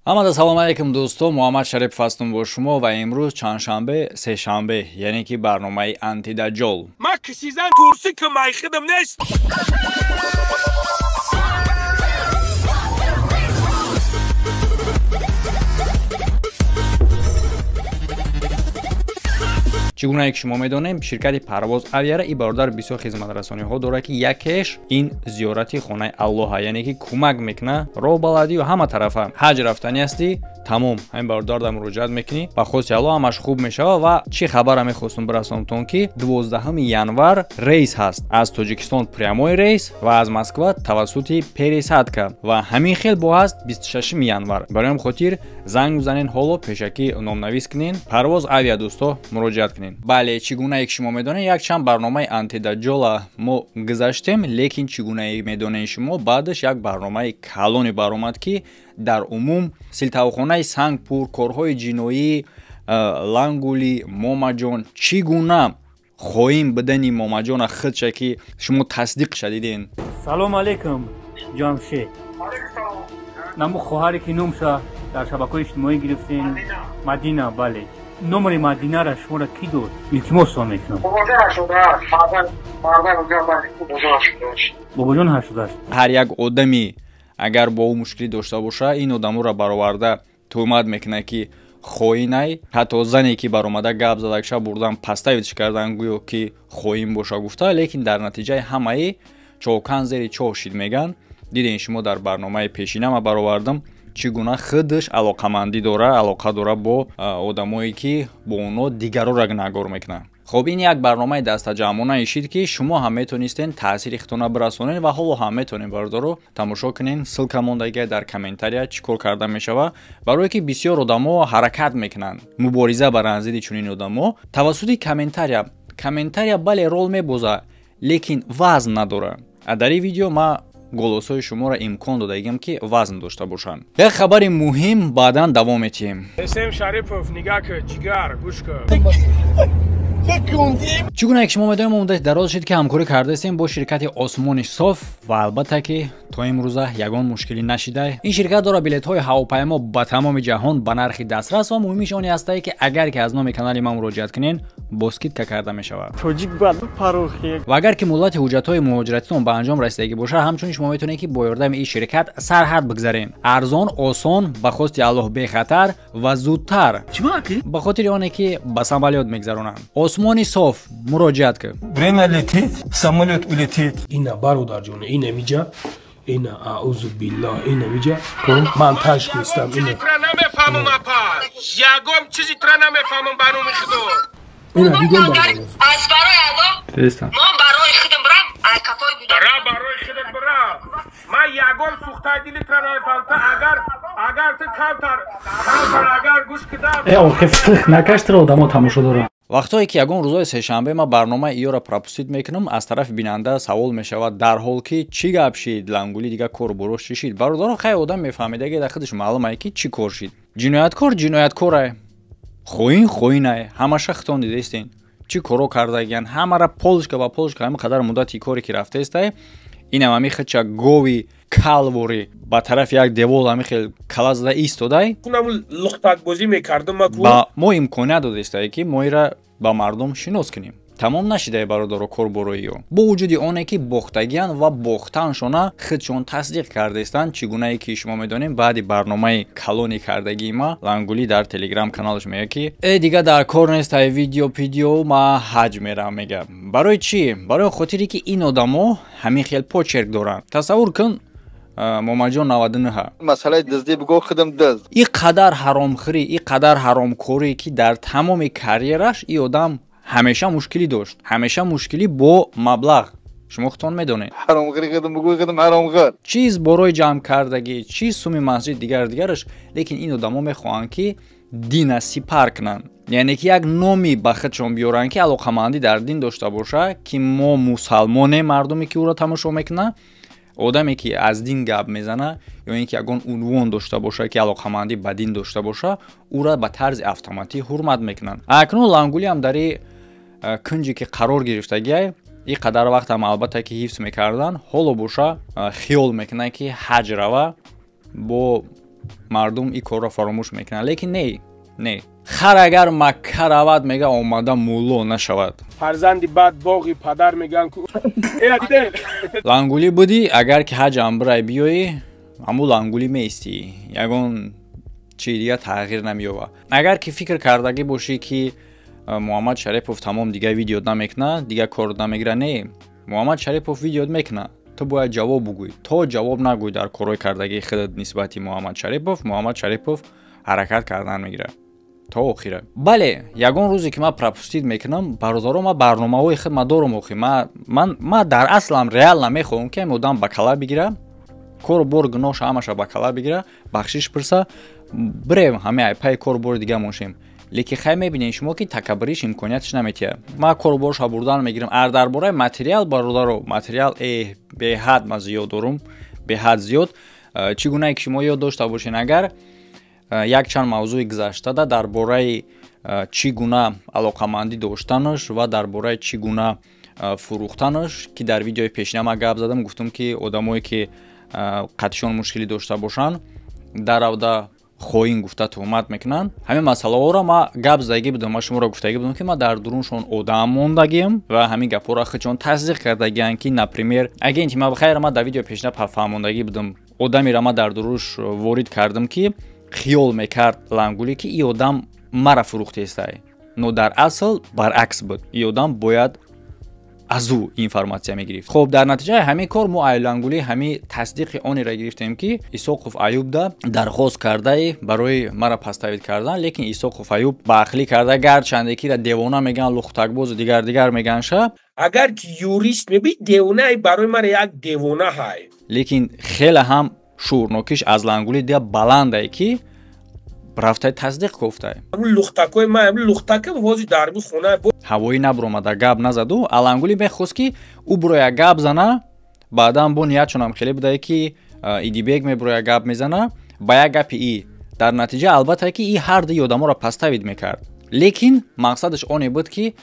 Ҳамада салом алейкум дӯсто, Муҳаммад Шарипов ҳастам бо шумо ва имрӯз чандшанбе, сешанбе, яъне ки барномаи Антидаҷол. Ма кисизан турси ки майхидам нест. Чӣ гунае ки шумо медонем, ширкати Парвоз Авиара и бародар бисёр хизматрасониҳо дорад, ки якеш ин зиёрати хонаи Аллоҳа, яъне ки кӯмак мекуна роҳбаладию ҳама тарафа. Ҳаҷ рафтанӣ ҳастӣ, тамом, ҳамин бародарда муроҷиат мекунӣ, ба хости Аллоҳ ҳамаш хуб мешавад. Ва чӣ хабара мехостум бирасонамтон, ки 12 январ рейс ҳаст аз Тоҷикистон, прямой рейс, ва аз Москва тавассути пересадка, ва ҳамин хел бо ҳаст 26 январ. Барои ҳам хотир занг бизанен, ҳоло пешакӣ номнавис кунен. Парвоз Авиа дӯсто, муроҷиат кунен. Бале, чӣ гунае ки шумо медонед, якчанд барномаи Антидаҷола мо гузаштем, лекин чӣ гунае медонед шумо, баъдаш як барномаи калоне баромад, ки дар умум силтавхонаи Сангпур, корҳои ҷиноӣ, Лангули, Момаҷон, чӣ гуна хоин бидани Момаҷона худша ки шумо тасдиқ шадиден. Салом алейкум, Ҷамшед. Наму хоҳаре ки номша дар шабакаҳои иҷтимоӣ гирифтем, Мадина, бале. Номери Мадинара шуморо кӣ дод? Илтимос мекунам. Бобоҷон 88. Ҳар як одами агар бо ӯ мушкилӣ дошта боша, ин одаморо бароварда туҳмат мекунад, ки хоинай. Ҳатто зане ки баромада гап задакша бурдан паставитш кардан, гӯё ки хоин боша гуфта, лекин дар натиҷаи ҳамаи чокан зери чоҳ шид меган. Дидем шумо дар барномаи пешина ма баровардам, чӣ гуна худаш алоқамандӣ дора, алоқа дора бо одамое ки бо онҳо дигарора гунаҳгор мекунанд. Хоб, ин як барномаи дастаҷамъона ишид, ки шумо ҳам метонистен таъсири худтона бирасонед ва ҳоло ҳам метонед, бародаро, тамошо кунен. Ссылка мондагия дар комментария, чӣ кор карда мешава, барое ки бисёр одамо ҳаракат мекунанд мубориза баранд зидди чунин одамо тавассути комментария. Комментария бале рол мебозад, лекин вазн надорад. Дар ин видео ма голосҳои шуморо имкон додагиам, ки вазн дошта бошанд. Як хабари муҳим баъдан давом метиҳем. См Шарипов, нигаҳ кун, ҷигар, гӯш кун. Чӣ гуна ки шумо медонем, мо муддати дароз шид, ки ҳамкорӣ кардаистем бо ширкати Осмони Соф ва албатта ки то имрӯза ягон мушкилӣ нашида. Ин ширкат дорад билетҳои ҳавопаймо ба тамоми ҷаҳон ба нархи дастрас ва муҳимиш оне ҳастае, ки агар ки аз номи канали ман муроҷиат кунен, бо скидка карда мешавад. Ва агар ки муҳлати ҳуҷҷатҳои муҳоҷиратитон ба анҷом расидагӣ бошад, ҳамчунин шумо метавонед, ки бо ёрдами ин ширкат сарҳад бигзарен. Арзон, осон, ба хости Аллоҳ бехатар ва зудтар, ба хотири оне ки ба самолёт мегзаронанд. Осмони Соф, муроҷиат кун. Время летит, самолёт улетит. Ина бародарҷон, ина миҷа, ина аузу биллоҳ, ина миҷа ман таш нестам. Ина тра намефаҳмам апа, ягон чизи тра намефаҳмам, ба номи худо. Ина дидем, бародар. Аз барои Аллоҳ ман барои худам бирам, аз кафои гудам. Бира, барои худат бира. Ман ягон сӯхтаи дили тра намефаҳмам. Ту агар ту камтар камтар агар гӯш кида. Э, охи фих накаш, тра одамо тамошо доранд. Вақтое ки ягон рӯзои сешанбе ман барномаи иёра пропустить мекунам, аз тарафи бинанда савол мешавад дарҳол, ки чӣ гап шид, Лангули дига кору борош чӣ шид? Бародаро, хай, одам мефаҳмидаги, дар худаш маълумае, ки чӣ кор шид. Ҷинояткор ҷинояткорае, хоин хоинае. Ҳамаша хитон дидаистен, чӣ коро кардагиян, ҳамара полочка ба полочка. Ҳамин қадар муддати коре ки рафтаистае, инам ҳами худча гови калвори ба тарафи як девол ҳами хел кала зада истодай. Лухтакбозӣ мекардам. Ба мо имконият додаистае, ки мо ира ба мардум шинос кунем. Тамом нашидае, бародаро, кор борои ё бо вуҷуди оне ки бохтагиян ва бохтаншона худшон тасдиқ кардаистанд. Чӣ гунае ки шумо медонем, баъди барномаи калони кардагии ма Лангулӣ дар телеграм каналаш мега, ки э, дига дар кор нест ай видео пидео, ма ҳаҷ мерам, мега. Барои чӣ? Барои хотире ки ин одамо ҳамин хел почерк доранд. Тасаввур кун, Момаҷон 99. Масъалаи дуздӣ бигӯ, худам дузд. И қадар ҳаромхӯрӣ, и қадар ҳаромкорӣ, ки дар тамоми карьераш и одам ҳамеша мушкилӣ дошт, ҳамеша мушкилӣ бо маблағ, шумо худтон медонед. Ҳаромхӯрӣ худам бигӯ, худам ҳаромхӯр. Чиз борои ҷамъ кардагӣ, чиз суми масҷид, дигар дигараш, лекин ин одамо мехоҳанд, ки дина сипар кунанд, яъне ки як номи ба худшон биёранд, ки алоқамандӣ дар дин дошта боша, ки мо мусалмонем. Мардуме ки ӯро тамошо мекунад, одаме ки аз дин гап мезана ё ин ки ягон унвон дошта боша, ки алоқамандӣ ба дин дошта боша, ӯра ба тарзи автоматӣ ҳурмат мекунанд. Акнун Лангулиам дар и кунҷе ки қарор гирифтагиай, и қадар вақтам албатта ки ҳифз мекарданд, ҳоло боша хиёл мекунад, ки ҳаҷ рава бо Мардум ин корро фаромӯш мекунанд, лекин не хар агар Макка равад, мега, омада мулло нашавад. Фарзанди бад боғи падар меган ку. Лангулӣ будӣ, агар ки ҳаҷам бирай биёӣ, ҳамун лангулӣ меистӣ, ягон чизи дига тағйир намеёбад. Агар ки фикр кардагӣ бошӣ, ки Муҳаммад Шарипов тамом, дига видео намекуна, дига кор намегира, не, Муҳаммад Шарипов видео мекуна. Ту бояд ҷавоб бугӯӣ. То ҷавоб нагӯӣ дар корҳои кардагии худат нисбати Муҳаммад Шарипов, Муҳаммад Шарипов ҳаракат кардан мегирад то охира. Бале, ягон рӯзе ки ман пропустить мекунам, бародаро, ман барномаҳои худ ма дорум. Охи ман дар аслам реально мехоҳам, ки ҳамин одам ба кала бигира, кору бор, гуноҳша ҳамаша ба кала бигира, бахшиш пурса, бирем, ҳамаи айпаи кору бори дига мошем. Лекин хай, мебинед шумо, ки такаббуриш имкониятш наметиҳад. Ман кору борша бурдан мегирам. Ар дар бораи материал, бародаро, материал беҳад ман зиёд дорум, беҳад зиёд. Чӣ гунае ки шумо ёд дошта бошед, агар якчанд мавзӯи гузаштада дар бораи чӣ гуна алоқамандӣ доштанаш ва дар бораи чӣ гуна фурӯхтанаш, ки дар видеои пешина ман гап задам, гуфтам, ки одамое ки қатишон мушкилӣ дошта бошанд, даравда хоин гуфта туҳмат мекунанд. Ҳамин масъалаҳоро ман гап задагӣ будам, ман шуморо гуфтагӣ будам, ки ман дар дуруншон одам мондагиам ва ҳамин гапҳоро худшон тасдиқ кардагианд, ки, например, агенти ма, хайр, ман дар видеои пешина фаҳмондагӣ будам, одамеро ман дар дуруш ворид кардам, ки хиёл мекард лангулӣ, ки ин одам мара фурӯхтестай, но дар асл баръакс буд, ин одам бояд аз ӯ информатсия мегирифт. Хуб, дар натиҷаи ҳамин кор мо айлангулӣ ҳамин тасдиқи онеро гирифтем, ки Исоқов Аюбда дархост кардаи барои мара подставить кардан. Лекин Исоқов Аюб ба ақлӣ карда, гарчанде ки девона меган, лухтакбозу дигар дигар меганша. Агар ки юрист меби, девонаи барои мара як девона ҳай. Лекин хеле ҳам шуурнокиш аз лангулӣ дия баландае, ки рафтаи тасдиқ гуфтай. Лухтакои ма, лухтака ҳози дарби хона. Ҳавоӣ набуромада, гап назаду. Алангулӣ мехост, ки ӯ буроя гап зана, баъдан бо ниятшонам хеле будае, ки Идибек мебуроя гап мезана ба як гапи и. Дар натиҷа, албатта, ки и ҳар дуи одаморо подставить мекард, лекин мақсадаш оне буд, ки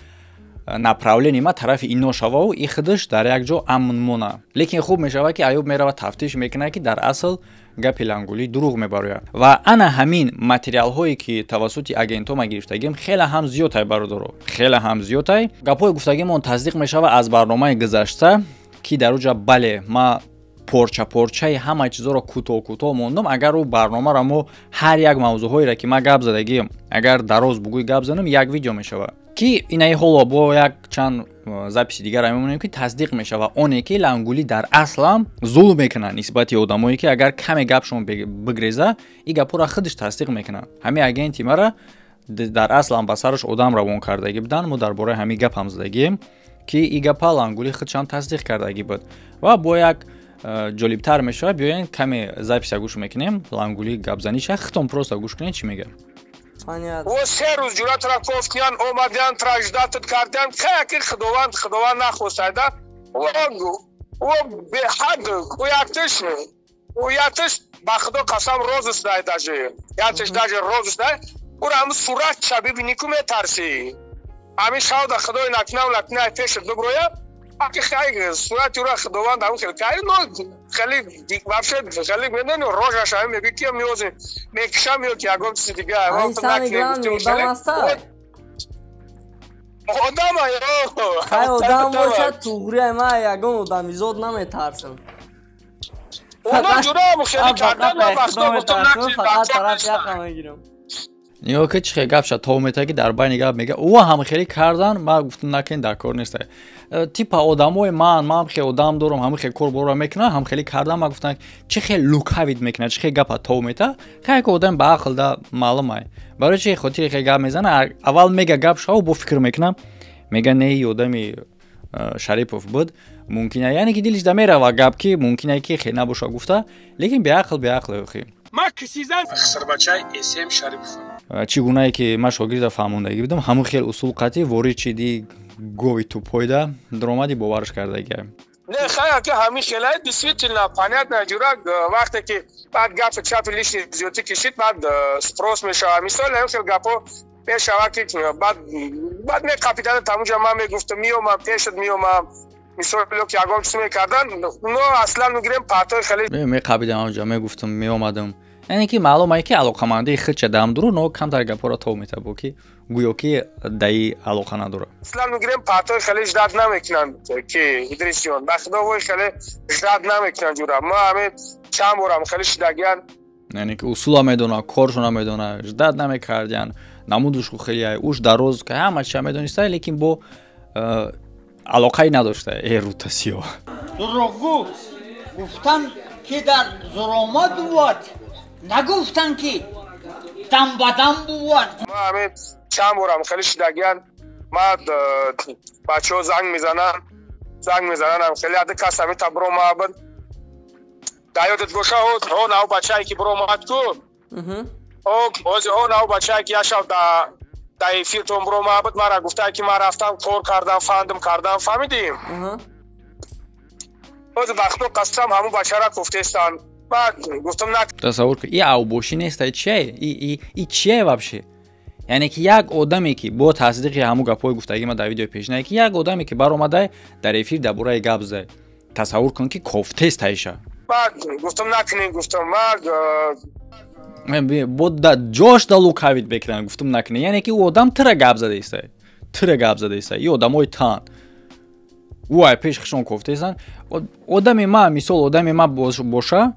направление ма тарафи ино шававу и худаш дар як ҷо амн мона. Лекин хуб мешавад, ки Аюб мерава, тафтиш мекунад, ки дар асл гапи лангулӣ дурӯғ мебарояд. Ва ана ҳамин материалҳое, ки тавассути агентҳо ма гирифтагим, хеле ҳам зиёдтай, бародаро, хеле ҳам зиёдтай. Гапҳои гуфтагимон тасдиқ мешавад аз барномаи гузашта, ки дар уҷа, бале, ма порча порчаи ҳамаи чизоро кӯтоҳ кӯтоҳ мондам. Агар ӯ барномаро мо ҳар як мавзӯъҳоеро, ки ман гап задагиам, агар дароз бугӯй гап занам, як видео мешавад, ки инаи ҳоло бо як чанд записи дигар мемонем, ки тасдиқ мешавад оне, ки лангулӣ дар аслам зулм мекунад нисбати одамое, ки агар каме гапшон бигреза, и гапҳоро худаш тасдиқ мекунад. Ҳамин агенти мара дар аслам ба сараш одам равон кардагӣ буданд. Мо дар бораи ҳамин гап ҳам задагием, ки и гапа лангулӣ худшам тасдиқ кардагӣ буд. Ва бо як ҷолибтар мешавад, биёен, каме записа гӯш мекунем, лангулӣ гапзаниша худтон просто гӯш кунед, чӣ мегӯяд. О, 3 рӯз ҷуратра кофтиян, омадиян, траждатат кардиян. Хаяки худованд, худованд нахостайда. О, беҳад, ӯ яктиш, ба худо қасам, розыск-дай, даже яктиш даже розыск-дай. Ӯра ҳамн суратша бибинӣ ку, метарсӣ. Ҳамин шавда, худои накунав, накунай, пешат биброя. Аки хай, сурати ӯра худованд ҳамн хел кай, но хеле вообще хеле медони, рожаш ҳамин меги, ки меози мекушам ё ки ягон чизи дига. Одама. Хай, одам бошад, туғри, ма ягон одамизод наметарсам. Оно ҷураам хеле кардан, фақат тараф яқа мегирам. Нигоҳ ки чӣ хел гапша тов метавад, ки дар байни гап мега, ӯ ҳам хеле кардан. Ман гуфтам, накунед, дар кор неста. Типа одамои ман хел одам дорам, ҳам хел кор бора мекунам, ҳам хеле кардан. Ман гуфтам, чӣ хел лукавить мекунад, чӣ хел гапа тов мета. Хай, ки одам ба ақл да маълумай, барои чи хотири хел гап мезана. Аввал мега гап шав, бо фикр мекунам, мега, не, одами Шарипов буд, мумкина, яъне ки дилиш да мерава гап, ки мумкина, ки хел набоша гуфта, лекин беақл, беақл охи. Ма кисизан хсарбачаи эсм Шарипов. Чӣ гунае ки ман шогирда фаҳмондагӣ будам, ҳамун хел усул қатъи ворид шиди, гови тупойда даромади, боварш кардагия. Не, хая, ки ҳамин хелай, действительно понятно, ҷура, вақте ки баъд гапи чапи лишний зиёдтӣ кишид, баъд спрос мешавад. Мисол, ҳамин хел гапҳо мешавад, ки баъд меқапидана тамуҷа. Ман мегуфтам, меомам пешат, меомам, мисол, ки ягон чиз мекардан, но аслан мегирем партои хеле. Меқапидам онҷа, мегуфтам, меомадам. Яъне ки маълум ае ки алоқамандии худша дам дуру, но камтар гапҳоро тов метабо, ки гӯё ки даи алоқа надорад. Аслан мегирем, партои хеле ждать намекунанд, ки Идрисҷон, ба худо, вой, хеле ждать намекунанд, ҷура. Ма ҳаме чанд борам хеле шидагиян. Яъне ки усула медона, коршона медона, ждать намекардиян, намудушу хеле уш дароз, ҳама чиа медониста, лекин бо алоқае надошта. Э, рутасиё. Дурӯғгӯ, гуфтан ки дар зуромад бувад, нагуфтан ки дам ба дам бувад. Ма ҳаме чанд борам хеле шидагиян. Ма бачаҳо занг мезананд, занг мезананд, хеле ада кас ҳами та биромад. Дар ёдат боша, ҳо, нав бачае ки биромад ку, ҳо, нав бачае ки яшав дар эфиртон биромад буд, мара гуфтае ки ман рафтам, кор кардам, фандм кардам, фаҳмидӣ? Ҳозир вақто қасам ҳамун бачара гуфтестанд. Баъд гуфтам на. Тасаввур кун, и авбошӣ нест, и чие, и чие вообще? Яъне ки як одаме ки бо тасдиқи ҳамун гапҳои гуфтагӣ ма дар видеои пешинае, ки як одаме ки баромадай дар эфир дар бораи гап зад, тасаввур кун ки кофтест айша. Баъд гуфтам накунем, гуфтам ма. Бо ҷош да лукавить мекунанд. Гуфтам накунем, яъне ки ӯ одам тира гап задаиста, тира гап задаиста, и одамои тан ӯ ай пеш хишон кофтаистанд. Одами ма, мисол, одами ма боша,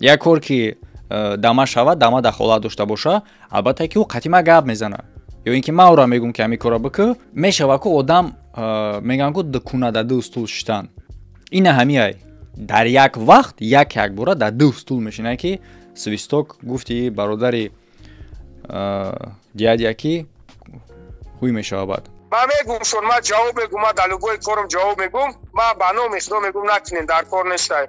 як кор ки дама шавад, дама дахолат дошта боша, албатта ки ӯ қатима гап мезанад ё ин ки ман ӯро мегӯм ки ҳамин корро бикӯ. Мешава ку одам мегӯянд ку дукуна дар ду стул шиштан, ина ҳамиай, дар як вақт як якбора дар ду стул мешинад, ки свисток гуфти бародари дядя ки ҳуй мешава баъд. Ман мегӯм шон, ман ҷавоб мегӯм, ман дар любой корам ҷавоб мегӯм. Ман ба номи худо мегӯм, накунен, дар кор нестай,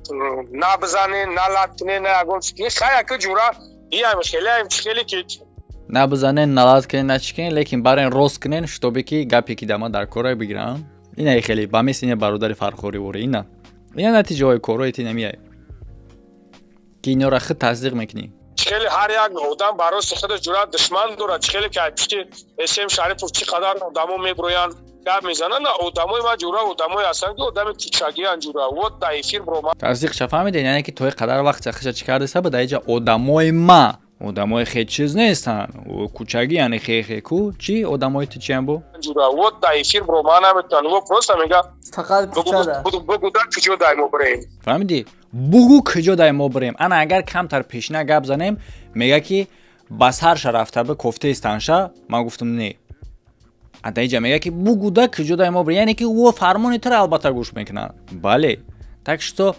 на бизанен, на лат кунен, на ягон хай, ака ҷура, иам хеле хеле ки. На бизанен, на лат кунен, на чӣ кунен, лекин барен рост кунен, чтобы ки гапе ки дама дар кора бигирам. Ина хеле ба мисли ина бародари Фархори вори, ина натиҷаҳои корҳои ти намеяй, ки инора худ тасдиқ мекунӣ. Хеле ҳар як одам барои худаш ҷурат душман дорад. Хеле ки пишти СМ Шарипов чӣ қадар одамо меброянд, гап мезананд, на одамои ма ҷура, одамое ҳастанд ки одами кичагиян, ҷура, вот дар эфир брома. Тасдиқ ша, фаҳмидед? Яъне ки тои қадар вақт хиша чӣ кардаиста ба дар иҷа одамои ма одамои хе чиз нестанд, кучагӣ, яъне хе ку чӣ одамои ту чиям бо. Ҷура, вот дар эфир брома наметавонанд, во просто мега. Фақат кучада. Бугу да куҷо дай мо бирем. Фаҳмидӣ? Бугу куҷо дай мо бирем. Ана агар камтар пешина гап занем, мега ки ба сарша рафта ба кофтаистанша, ман гуфтам не. Адаиҷа мега ки бугу да куҷо дай мо бирем, яъне ки ӯ фармони туро албатта гӯш мекунад. Бале, так что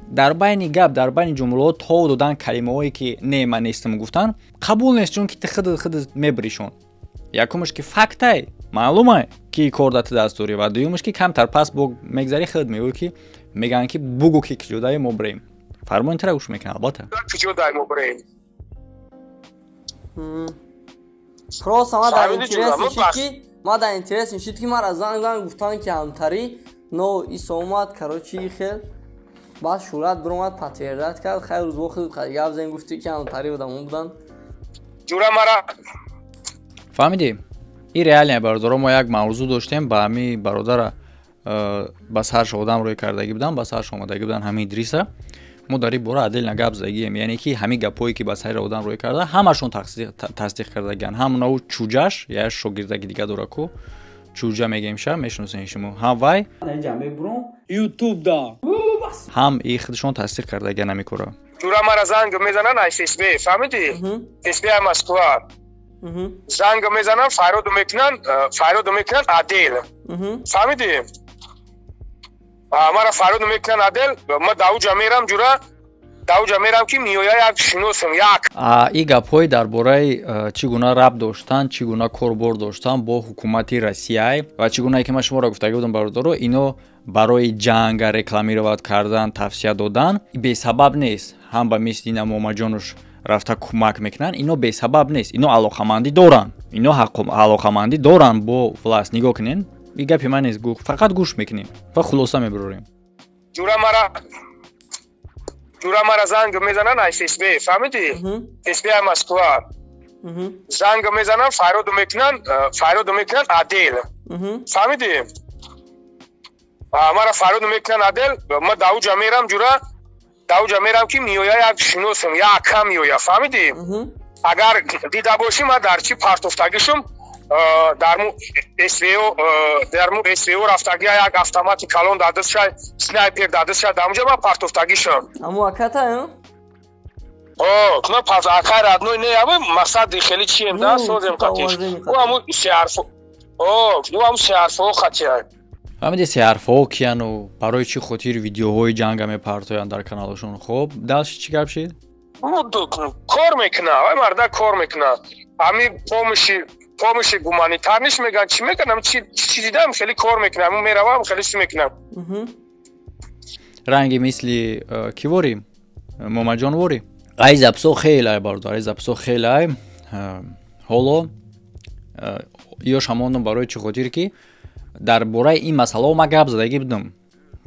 дар байни гап, дар байни ҷумлаҳо тов додан калимаҳое ки не, ман нестам гуфтан қабул нест, чунки ти худ худ мебиришон. Якумаш ки фактай маълумай ки кор дар ту даст дорӣ, ва дуюмаш ки камтар пас бо мегзарӣ, худ мегӯӣ ки мегӯянд ки бугу ки куҷо дай мо бирем, фармони туро гӯш мекунад албатта. Куҷо дай мо бирем. Просто ма дар интерес нишид ки, ма дар интерес нишид ки мара занг занг гуфтан ки ҳамтарӣ, но ис омад, короче, хел баъд шӯрат биромад, подтверждать кард. Хайр, рӯз бо худ гап зан, гуфти ки ҳамтарӣ одамо буданд. Ҷура, мара. Фаҳмидӣ? И реально, бародаро, мо як мавзӯъ доштем, ба ҳами бародара ба сарш одам рӯй кардагӣ будам, ба сарш омадагӣ буданд ҳами Идриса. Мо дар ин бора отдельно гап задагием, яъне ки ҳамин гапҳое ки ба сари одам рӯй карда, ҳамашон тасдиқ кардагианд, ҳамонаву чуҷаш, як шогирдаги дига дора ку, чуҷа мегӯем, ша мешиносен шумо, ҳам вай, ҳам и худшон тасдиқ кардагианд ҳамин кора. Ҷура, мара занг мезананд ай ФСБ, фаҳмидӣ? ФСБ Москва занг мезананд, фарёду мекунанд, фарёду мекунанд отдел, фаҳмидӣ? Мара фарёду мекунанд отдел, ма давуҷа мерам, ҷура, давуҷа мерам ки миёя як шиносам як. И гапҳои дар бораи чӣ гуна рабт доштан, чӣ гуна корбор доштан бо ҳукумати Россия ва чӣ гунае ки ман шуморо гуфтагӣ будам, бародаро, ино барои ҷанга рекламировать кардан, тавсия додан бесабаб нест. Ҳам ба мисли ина Момаҷонуш рафта кӯмак мекунанд, ино бесабаб нест, ино алоқамандӣ доранд, ино алоқамандӣ доранд бо власть. Нигоҳ кунед, и гапи ман нест, фақат гӯш мекунем ва хулоса мебарорем. Ҷура, мара, ҷура, мара занг мезананд ай ФСБ, фаҳмидӣ? ФСБ Москва занг мезананд, фарёду мекунанд, фарёду мекунанд отдел, фаҳмидӣ? Мара фарёду мекунанд отдел, ма давуҷа мерам, ҷура. Дар уҷа мерам, ки миёя як шиносам, як ака миёя, фаҳмидӣ? Агар дида бошӣ, ман дар чӣ партофтагишум, дарму СВО, дарму СВО рафтагия, як автомати калон дар дастша, снайпер дар дастша, дар онҷа ман партофтагишам. Аму аката? О, ман акай родной не, абы мақсад хеле чием да, созем қатиш. Ӯ ҳамун сеҳарфо, о, ӯ ҳамун сеҳарфо қатия. Фаҳмиди, сеҳарфҳо кияну барои чӣ хотир видеоҳои ҷанга мепартоянд дар каналашон. Хоб, дальше чӣ гап шид? Кор мекуна, вай марда кор мекуна. Ҳами помощи гуманитарный ш меган, чӣ мекунам, чӣ дидам, хеле кор мекунам, меравам, хеле чӣ мекунам. Ранги мисли кивори момаҷонвори, ай запсо хелай, бародар, ай запсо хелай. Ҳоло ёш ҳамондам, барои чӣ хотир ки дар бораи ин масъалао ман гап задагӣ будам.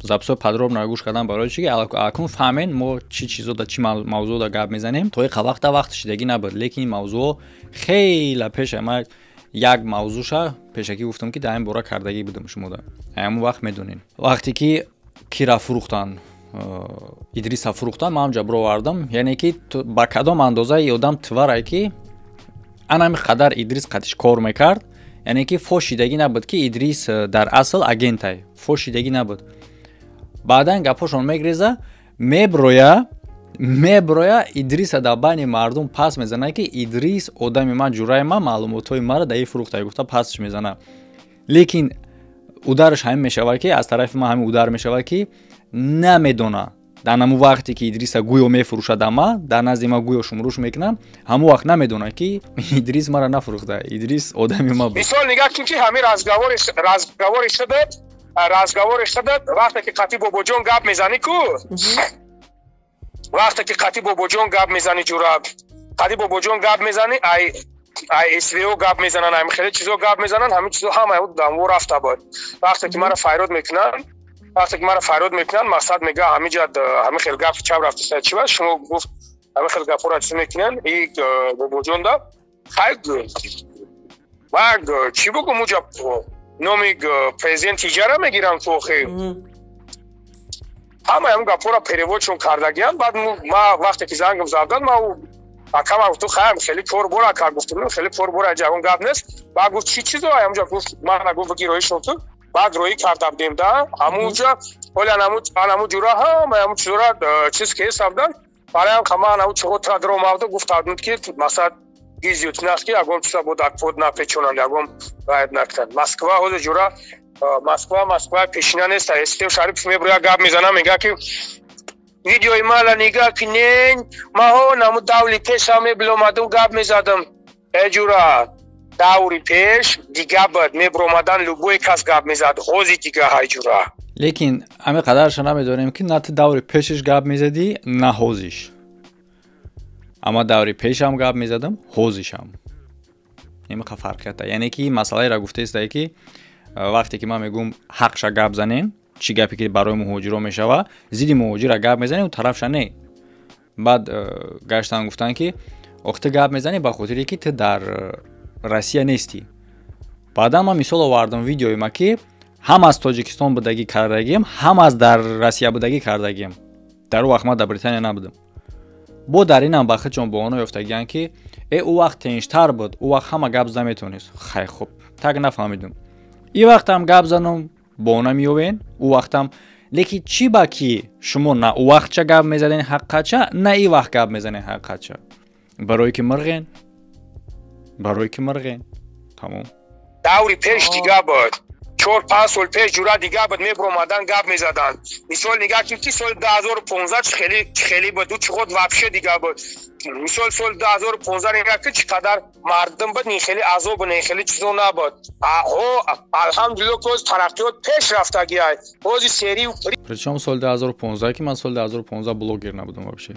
Записҳои подробно гӯш кардан, барои чи акун фаҳмен мо чӣ чизо да, чӣ мавзӯъ да гап мезанем. То иқа вақта вақт шидагӣ набуд, лекин ин мавзӯъ хела пеша. Ман як мавзӯша пешакӣ гуфтам, ки дар ин бора кардагӣ будам, шумода ҳамон вақт медонем. Вақте ки кира фурӯхтан, Идриса фурӯхтан, ман ҳамҷа бировардам, яъне ки ба кадом андоза и одам тварай, ки анами қадар Идрис қатиш кор мекард, яъне ки фош шидагӣ набуд, ки Идрис дар асл агентай, фош шидагӣ набуд. Баъдан гапҳошон мегреза, меброя, Идриса дар байни мардум пас мезана, ки Идрис одами ман, ҷураи ман, маълумотҳои маро дар и фурӯхта гуфта пасш мезана. Лекин удараш ҳамин мешавад, ки аз тарафи ман ҳамин удар мешавад, ки намедона дар ҳамун вақте ки Идриса гӯё мефурӯшад, ама дар назди ман гӯё шумруш мекунам, ҳамун вақт намедона, ки Идрис мара нафурӯхта, Идрис одами ма буд. Мисол, нигаҳ кун, ки ҳамин разговори шудад, вақте ки қати Бобоҷон гап мезанӣ ку, вақте ки қати Бобоҷон гап мезанӣ, ҷура, қати Бобоҷон гап мезанӣ, ай СВО гап мезананд, ами хеле чизо гап мезананд, ҳамин чизо ҳама дамво рафта буд. Вақте ки мара файрод мекунанд, вақте ки мара файрод мекунанд, мақсад мега, ҳамиҷа ҳамин хел гап чап рафта чи ба шумо гуфт, ҳамин хел гапҳоро чиз мекунанд и Бобоҷон да хай ва чӣ бугум, уҷа номи президент иҷара мегирам ку, охи ҳамаи ҳамн гапҳоро переводшон кардагиам. Баъд ма вақте ки зангам задан, ма акама гуфту, хаям хеле кор бора, ака, гуфтум, хеле кор бора, ягон гап нест. Баъд гуфт, чӣ чизо ҳамҷа, гуфт, мана, гуфт, биги роҳишон ту. Баъд роҳӣ карда будем да ҳамунҷа, ҳоли анаму ҷура ҳамаи ҳамун чизора чиз ки ҳисабдан бароям ма анаму чиғотра даромавду гуфтадум, ки мақсад гизиютинах, ки ягон чиза бо дар под напечонанд, ягон ғайб накунанд. Москва ҳозир, ҷура, Москва, Москва пешина нест. Эстем Шарипов меброя, гап мезана, мега, ки видеои мала нигаҳ кинен, маҳо наму давли пешам мебиломадум, гап мезадам. Э, ҷура, даври пеш дига буд, мебиромадан, любой кас гап мезад, ҳози дига ҳай, ҷура. Лекин ҳамин қадарша намедонем, ки на ту даври пешаш гап мезадӣ, на ҳозиш. Ама даври пешам гап мезадам, ҳозишам, нимақа фарқията. Яъне ки масъалаеро гуфтаистае, ки вақте ки ман мегӯм, ҳақша гап занем, чӣ гапе ки барои муҳоҷиро мешава, зидди муҳоҷира гап мезанем, тарафша не. Баъд гаштан гуфтанд, ки ох, ту гап мезанӣ ба хотире ки ту дар Россия нестӣ. Баъдан ман мисол овардам, видеои ма, ки ҳам аз Тоҷикистон будагӣ кардагием, ҳам аз дар Россия будагӣ кардагием. Дар ӯ вақт ман дар Британия набудам. Бо дар инам ба худшон бо оно ёфтагиянд, ки э, ӯ вақт тинҷтар буд, ӯ вақт ҳама гап зада метавонист. Хай, хуб, так нафаҳмидум. Ин вақтам гап занум, бона меёвен, ӯ вақтам. Лекин чӣ ба ки шумо на ӯ вақтча гап мезаден ҳақиқатча, на ин вақт гап мезанен ҳақиқатча? Барое ки мирғен, барое ки мирғен, тамом. Даври пеш дига буд, 4-5 сол пеш, ҷура, дига буд, мебиромадан, гап мезаданд. Мисол, нигаҳ кун, ки соли 2015 хеле буд, ӯ чиғот вообще дига буд. Мисол, соли 2015 нигаҳ кун, чӣ қадар мардум буд, не хеле азобу, не хеле чизо набуд. Ҳо, алҳамдулилло, ки ҳози тараққиёт пеш рафтагиай, ҳози серию. Причём соли 2015, ки ман соли 2015 блогер набудам вообще.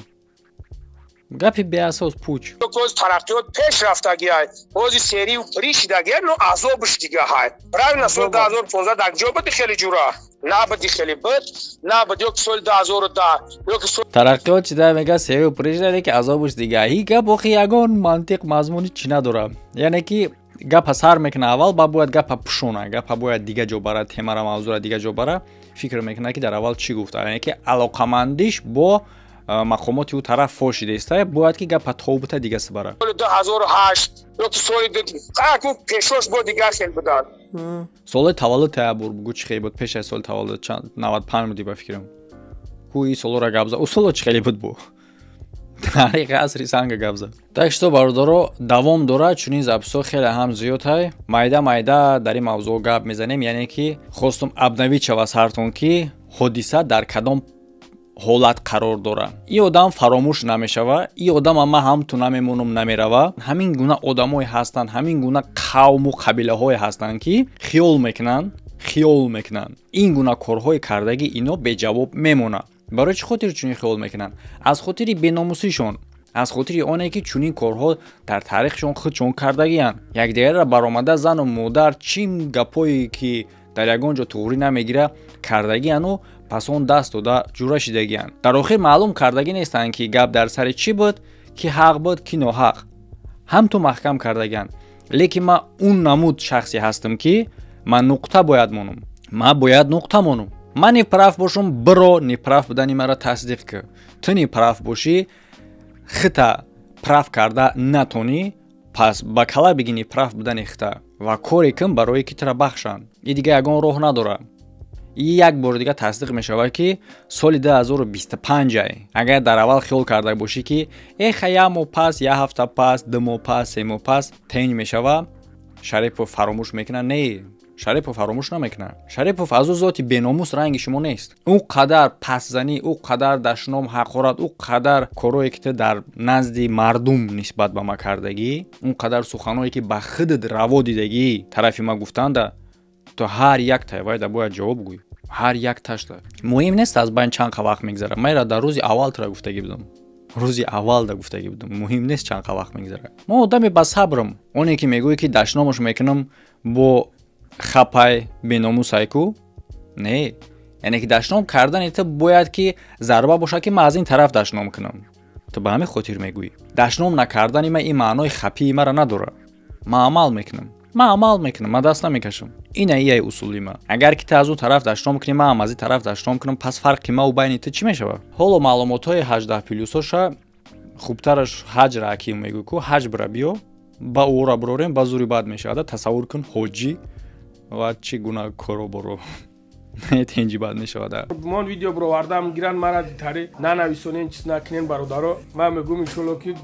Гапи беасос, пуч. Ҳози тараққиёт пеш рафтагиай, ҳози серию ришидагиай, но азобуш дига ҳай. Правильно, соли 2015 дар ҷо буди, хеле, ҷура, набуди, хеле буд, набуд, ё ки соли 2010, ё ки Тараққиёт чида, мега, серию пришида, ки азобуш дига. Ҳи гап охи ягон мантиқ, мазмуни чӣ надорад. Яъне ки гапа сар мекуна аввал, ба бояд гапа пӯшона, гапа бояд дига ҷо бара, темара, мавзӯра дига ҷо бара. Фикр мекунад, ки дар аввал чӣ гуфта, яъне ки алоқамандиш бо мақомоти ӯ тараф фош шидаиста, бояд ки гапа тобута дига сибара. Соли 2008 ё ки соли пешош бо дигар хел буданд. Соли таваллуд таябур бугу, чӣ хел буд пеш аз соли таваллуд? 95 буди ба фикрам. Ку и солора гап за, ӯ соло чӣ хеле буд, бу таърихи асри санга гап зад. Так что, бародаро, давом дорад, чунин записҳо хеле ҳам зиёд ҳай. Майда майда дар ин мавзӯъ гап мезанем, яъне ки хостум обновить шава сартон, ки ҳодиса дар кадом ҳолат қарор дорад. И одам фаромӯш намешава, и одама ман ҳам ту намемонам, намерава. Ҳамин гуна одамое ҳастанд, ҳамин гуна қавму қабилаҳое ҳастанд, ки хиёл мекунанд, ин гуна корҳои кардагӣ ино беҷавоб мемонад. Барои чӣ хотир чунин хиёл мекунанд? Аз хотири беномусишон, аз хотири оне ки чунин корҳо дар таърихшон худшон кардагиянд. Якдигарро баромада, зану модар, чӣ гапое ки дар ягон ҷо туғрӣ намегира, кардагияну пас он даст дода ҷура шидагиянд. Дар охир маълум кардагӣ нестанд, ки гап дар сари чӣ буд, ки ҳақ буд, ки ноҳақ, ҳам ту маҳкам кардагиянд. Лекин ман он намуд шахсе ҳастам, ки ман нуқта бояд монам, ман бояд нуқта монам. Ман неправ бошам, биро неправ будани маро тасдиқ кӣ. Ту неправ бошӣ, хита прав карда натонӣ, пас ба кала биги неправ будани хита ва коре кун, барое ки тура бахшанд. И дига ягон роҳ надорад. Як бори дига тасдиқ мешавад, ки соли 2025. Агар дар аввал хиёл карда бошӣ, ки эха, як моҳ пас, як ҳафта пас, 2 моҳ пас, 3 моҳ пас тенҷ мешава, Шарипов фаромӯш мекунад, не, Шарипов фаромӯш намекунад. Шарипов аз ӯ зоти беномус ранги шумо нест. Ӯ қадар пасзанӣ, ӯ қадар дашном, ҳақорат, ӯ қадар корое ки ту дар назди мардум нисбат ба ма кардагӣ, он қадар суханое ки ба худат раво дидагӣ тарафи ма гуфтанда, ту ҳар як тайвайда бояд ҷавоб гӯй, ҳар як ташта. Муҳим нест, аз байн чанд қа вақт мегзарад. Майра дар рӯзи аввал тура гуфтагӣ будам, рӯзи аввал да гуфтагӣ будам, муҳим нест чанд қа вақт мегзарад. Мо одами ба сабрам. Оне ки мегӯӣ, ки дашномаш мекунам, бо хапай беномусай ку, не, яъне ки дашном кардани ту бояд ки зарба бошад, ки ман аз ин тараф дашном кунам. Ту ба ҳамин хотир мегӯӣ. Дашном накардани ман ин маънои хапии маро надорад. Ман амал мекунам, ман амал мекунам, ман даст намекашам. Ина ияй усули ма. Агар ки ту аз ӯ тараф дашном кунӣ, ман ҳам аз ин тараф дашном кунам, пас фарқи мау байни ту чӣ мешавад? Ҳоло маълумотҳои 18 плюсоша хубтараш ҳаҷра аким мегӯ ку, ҳаҷ бира биё, ба ӯра бирорем, ба зури бад мешавад. Тасаввур кун, ҳоҷӣ ва чӣ гуна коро боро тенҷи бад мешавад. Мон видео бировардам, гиран мара тари нанависонен, чиз накунен, бародаро. Ман мегӯм, иншолло, ки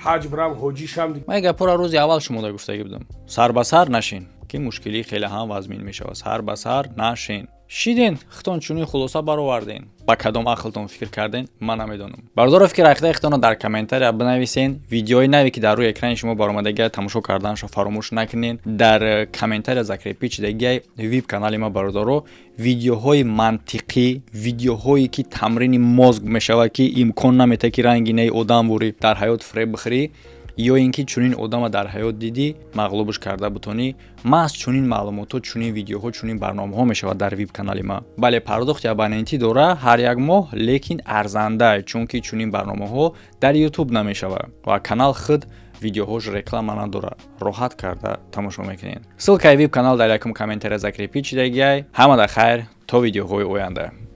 ҳаҷ бирам, ҳоҷӣ шам. Ман гапора рӯзи аввал шумо гуфтагӣ будам: сар ба сар нашин, ки мушкилӣ хеле ҳам вазмин мешавад. Сар ба сар нашин. Шиден, хитон чунин хулоса бароварден. Ба кадом ақлтон фикр карден, ман намедонам. Бародаро, фикр ақидаи хитонро дар комментария бинависен. Видеои наве, ки дар рӯи экрани шумо баромадагия, тамошо карданашро фаромӯш накунен. Дар комментария закрепить шидагиай вип канали ма. Бародаро, видеоҳои мантиқӣ, видеоҳое ки тамрини мозг мешавад, ки имкон наметавад, ки ранги неи одам бурӣ дар ҳаёт фиреб бихӯрӣ, ё ин ки чунин одама дар ҳаёт дидӣ, мағлубш карда бутонӣ. Маҳз чунин маълумотҳо, чунин видеоҳо, чунин барномаҳо мешавад дар вип канали ма. Бале, пардохти абонентӣ дора ҳар як моҳ, лекин арзанда, чунки чунин барномаҳо дар Ютуб намешавад ва канал худ видеоҳош реклама надорад, роҳат карда тамошо мекунед. Ссылкаи вип канал дар якум комментария закрепить шидагиай. Ҳамада хайр, то видеоҳои оянда.